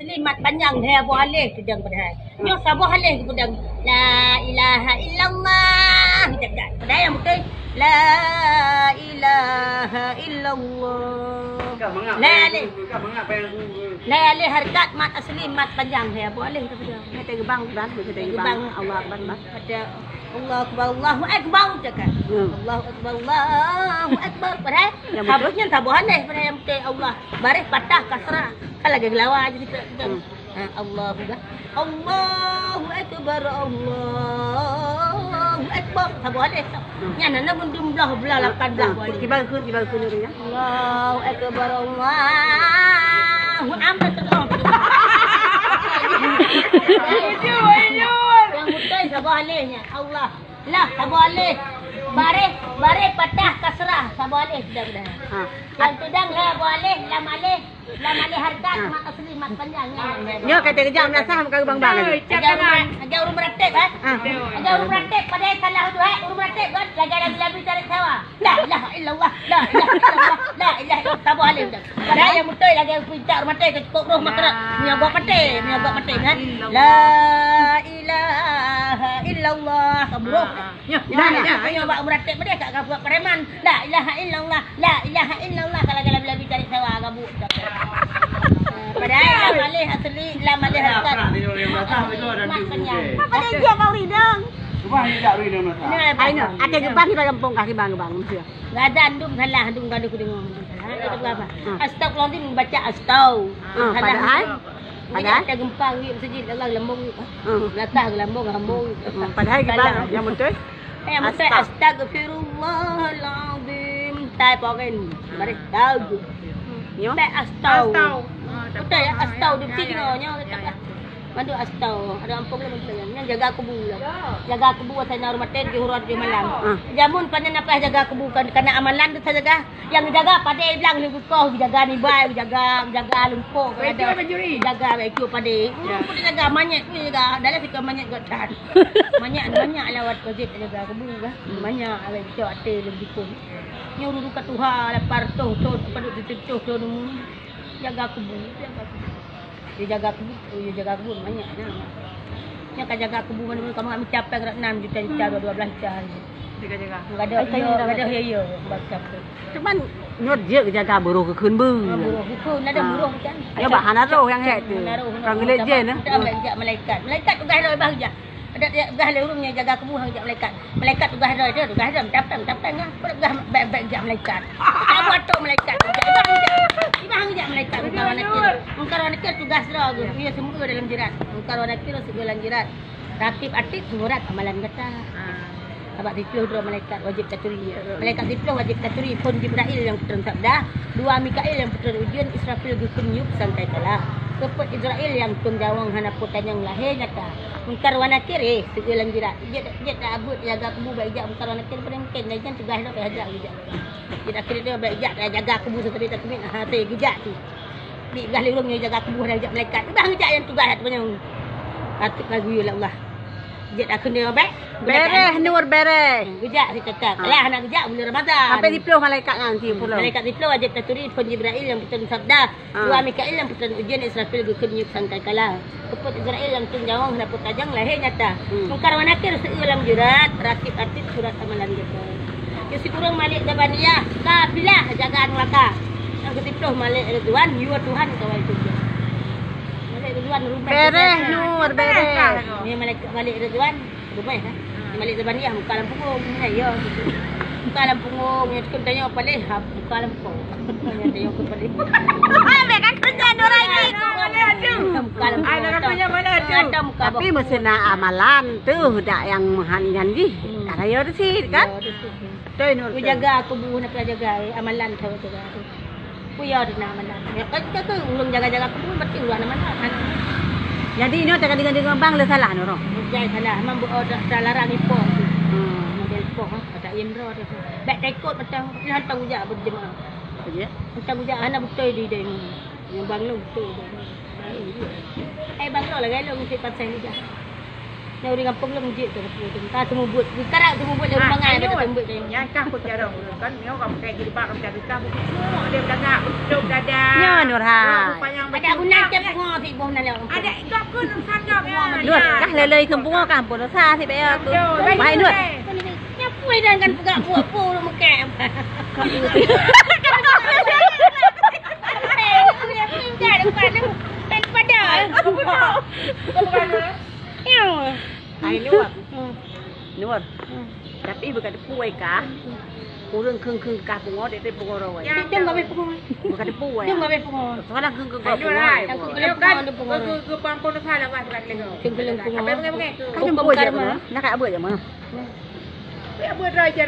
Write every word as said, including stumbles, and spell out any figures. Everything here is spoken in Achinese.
Asli mat panjang, hai, saboh aleh peudong padahai. Nyoe saboh aleh geupeudong. La ilaha illallah. Padahai nyang beutôi, la ilaha illallah. Lai aleh. Lai aleh hareukat, mat asli, mat panjang, hai, saboh aleh geupeudong. Hai, teugeubang, bang, teugeubang. Allahu Akbar, bang. Pada Allahu Akbar, Allahu Akbar, cakap. Hmm. Allahu Akbar, Allahu Akbar. Padahai nyang beutôi, saboh aleh, padahai nyang beutôi Allah. Baréh patah kasrah. Kan lagèe geulawa je situ. Hmm. Ha, Allahu Akbar. Allahu Akbar, Allahu Akbar. Saboh aleh. Hmm. Nyan na, na meunan dum blaih, blaih, lapan blaih. Hmm. Kiban kheun, kiban kheun nyan. Allahu Akbar, Allahu Akbar. Nyang beutôi saboh aleh nyan. Allah. Lah, saboh aleh. Baréh, baréh patah kasrah, saboh aleh sudah, sudah. Ha. Nyang tudang lah saboh aleh, lam aleh, lam aleh hareukat, ha, mat asli, mat panjang, nyan. Nyoe ka teukeujak meulasah, bukan bang-bang. Aja ureueng, aja ureueng meuratéb, eh. Ha. Aja ureueng meuratéb, padahai salah tu, eh. Ureueng meuratéb kan, lagèe labi-labi cari sawa. La ilaha illallah, la ilaha illallah, la ilaha illallah. Saboh aleh sudah. Padahai nyang beutôi lagèe pinta ureueng maté, keu cukôp roh meukeurot. Meunyoe gop maté, meunyoe gop maté, kan? La ilaha illallah. Ka buroh. Ah, ah. Nyoe, nyoe, nyoe, nyoe, nyoe bak meuratéb peudeh, ka, ka buet preman. La ilaha illallah. La ilaha illallah. Kalau dalam labi cari sewa, gabuk. Padahai lam aleh asli, lam aleh hareukat. Mat kenyang. Apa dia dia kau ridang? Cuba dia tak ridang masa. Nah, hai, nyoe, ada gebang di gampông kaki bang, bang, mesti. Gata dum salah, dum gaduh kudeungoe, dum salah. Ada berapa? Ah. Astagfirullahaladzim, baca astau. Ah, salah. Padahal? Padahal? Ada gempa, wi, masjid, Allah, lambung, wi. Hmm. Belakang, lambung, lambung. Hmm, padahal gimana? Yang betul? Yang betul, astag-, astagfirullahaladzim. Tai porin. Baris tag. Nyo? Tai astau. Astau. Ah, tak betul, ya? Apa? Astau, ya, di sini, ya, nyo, ya, tetap ya, lah. Mandu astau. Ada ampun lah, betul, ya. Nyan jaga kubu lah. Ya. Jaga kubu, asai na ureueng maté, tujoh uroe, tujoh malam. Ah. Jameun panen apa jaga kubu, kan, kana amalan tu sajaga. Nyang geujaga padé blang lé geukoh, geujaga nibai, geujaga, geujaga lumpok, geujaga, geujaga bak iku padé. Ya. Ureueng pun jaga manyét pun jaga, dalam situ manyét geutan. Manyét, manyét lawat kojét jaga kubu bah. Hmm. Manyét awai bicok até lé geukoh. Nyoe ureueng ka tuha lapan reutôh thon, padub tujoh reutôh thon. Jaga kubu, jaga kubu. Dia jaga kubu, oh, dia jaga kubu banyak nah. Nyan ka jaga kubu mana-mana, kamu nak meucapai keurat enam juta, juta, dua belas juta. Jaga-jaga. Gadoh, iya, gadoh, iya, iya, baca tu. Cuman nyoe jeuet jaga buroh geukheun beu. Ha, buroh geukheun, ada buroh macam. Ya, bak hana roh nyang hék tu. Hana roh, hana roh. Kan geulet je nah. Ada malaikat. Malaikat tugaih lôn bah jak. Ada dia, dah lé ureueng nyang jaga kubu hana jak malaikat. Malaikat tugaih droe, dia tugaih droe, meutampan, meutampan, ngah. Peugah bèk-bèk jak malaikat. Tabu atô malaikat, jak, ibang jak. Ibang jak malaikat, Mungkar wa Nakir. Mungkar wa Nakir tugaih droe, iya, seumeue dalam jeurat. Mungkar wa Nakir seumeue dalam jeurat. Rakib Atid surat amalan gata. Ah. Sabab siplôh droe malaikat wajéb taturi. Malaikat siplôh wajéb taturi, phon Jibrail nyang peutreun sabda, dua Mikail nyang peutreun ujeuen, Israfil geukheun niup sangkakala. Keupeuet Izrail nyang tueng jaweueng hana peue tanyong lahé nyata. Mungkar wa Nakir, eh, seugeue lam jeurat. Jeuet, jeuet tabeuet jaga kubu bak ijak Mungkar wa Nakir, peue mungken, dan nyan tugaih lom, eh, jak ijak. Jeuet akhé nyoe bak ijak jaga kubu, seuteubiet takeubiet, ha, teuh geujak tu. Di gah lé ureueng nyang jaga kubu, ada ijak malaikat. Udah geujak nyang tugaih, ha, tu panyang. Patut lagu, ya Allah. Jeuet akhé nyoe bak. Beréh, Nur, beréh. Geujak si tetap. Ha. Lah, nak geujak bulan Ramadan. Sampai siplôh malaikat nyan, siplôh. Malaikat siplôh wajéb taturi, phon Jibrail nyang peutreun sabda. Ah. Dua Mikail nyang peutreun ujeuen, Israfil geukheun niup sangkakala. Keupeuet Izrail nyang tueng jaweueng hana peue tanyong lahé nyata. Hmm. Mungkar wa Nakir seugeue lam jeurat, Rakib Atid surat amalan gata. Keu sikureueng Malik Zabaniyah, kafilah jaga neuraka. Nyang keusiplôh Malik Ridwan, yue Tuhan kawai surga. Malik Ridwan rubah. Beréh, Nur, beréh. Ni Malik, Malik Ridwan. Rumah, ha? Hmm. Malik Zabaniyah muka lam punggung, ha, ya. Muka lam punggung, yang tukang tanya apa leh, ha, muka lam punggung. Yang tanya apa leh. Hai, bèk kan kerja dua hari ni. Muka lam punggung. Ada muka. Tapi meusti na amalan tu, dak nyang meuhan nyan jih. Hmm. Karena ya tu sih, kan? Ya, tu sih. Betul, Nur, betul. Jaga kubu, nak jaga, eh, amalan tu, jaga tu. Kuya di na malam. Ya, kan kita tu ureueng jaga-jaga kubu, berarti ureueng na malam, kan? Jadi, nyoe teuka deungoe-deungoe bang le salah nyoe, roh? Bukan salah, memang bu-, oh, dah, dah larang ipoh tu. Hmm. Model ipoh, ha, ada indra tu. Bèk taikot macam, ni hantar ujak berjemaah. Apa dia? Hantar ujak, hana beutôi di dai ni. Yang bang lu beutôi di dai ni. Eh, bang lu lah, gaya lu mesti pasang ujak. Nyang ureueng gampông lom jeuet keu teupeu tu. Ka seumeubeuet, karap seumeubeuet lom bangai bak teumbeut nyoe. Nyang kah peucarông ureueng kan, nyoe ka pakai jilbab macam tu, kah beukusuk dia belagak, beucok dada. Nyoe Nurha. Ada guna cep pungo si boh na lom. Ada ikap ke nang sanggap ya. Nur, kah lelei keu pungo kah pun sa si bayar tu. Betul. Bahai Nur. Nyapu dah kan peugah buah pu ureueng mekek. Kan pada. Nyoe. Hai Nur. Hmm. Nur. Hmm. Tapi beuka teupeu ai kah. Ureueng kheun-kheun kah pungo, dek pungo roh ai. Dia enggak boleh pungo. Beuka teupeu ai. Dia enggak boleh pungo. Sekarang kheun-kheun kah pungo. Hai Nur, hai. Aku kena pungo, ada pungo. Ke, ke, ke pampun salah kah beuka teupeu. Kheun-kheun pungo. Apa, apa, apa? Kan jemput je mah. Nak kat apa je mah. Ya buat raja